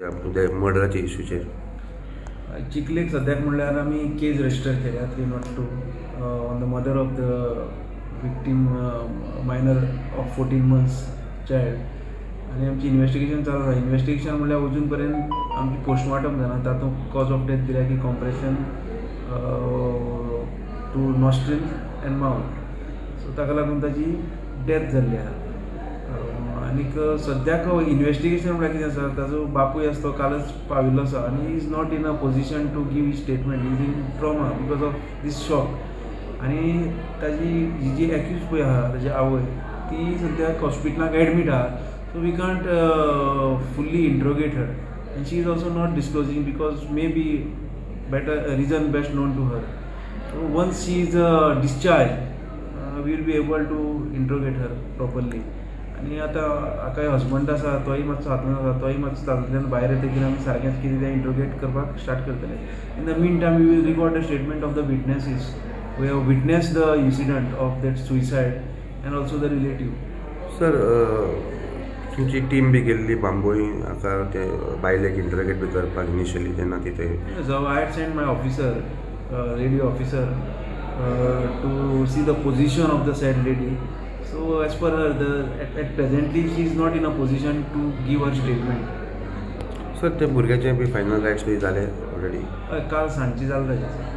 मर्डराच्या इश्यूचेर? चिखलेक सद्याक म्हणल्यार आमी केस रजिस्टर केल्या 302 on the mother of the victim, minor of 14 months child. आनी आमची इन्वेस्टिगेशन चालू आसा. इन्वेस्टिगेशन म्हणल्यार अजून पर्यंत आमची पोस्टमार्टम जाना. तातूंत कॉज ऑफ डेथ दिल्या की compression to nostril and mouth, so ताका लागून ताजी डेथ जाल्ली आहा. आनीक सद्याक इन्वेस्टिगेशन म्हणल्यार कितें आसा, ताजो बापूय आसा तो कालच पाविल्लो आसा आनी is not in a position to give his statement, is in trauma because of this shock. आनी ताजी ही जी एक्यूज पळय आहा, ताजी आवय, ती सद्याक हॉस्पिटलाक एडमीट आहा. So we can't fully interrogate her and she is also not disclosing because may be better reason best known to her. So once she is discharged, we will be able to interrogate her properly. आनी आतां हाका husband आसा, तोय मातसो हातूंत आसा, तोय मातसो तातूंतल्यान भायर येतकीर आमी सारकेंच कितें तें इंट्रोगेट करपाक स्टार्ट करतले. In the mean time, we will record the statement of the witnesses who have witnessed the incident of that suicide and also the relative. Sir, तुमची टीम बी गेल्ली बांबोळी हाका ते बायलेक इंट्रोगेट बी करपाक इनिशियली जेन्ना तिथे? So I had sent my officer, lady officer, to see the position of the said lady. So as per her, the at presently she is not in a position to give her statement. Sir, ते भुरग्याचे बी final rights बी जाले already? हय, काल सांजची जालें ताजें.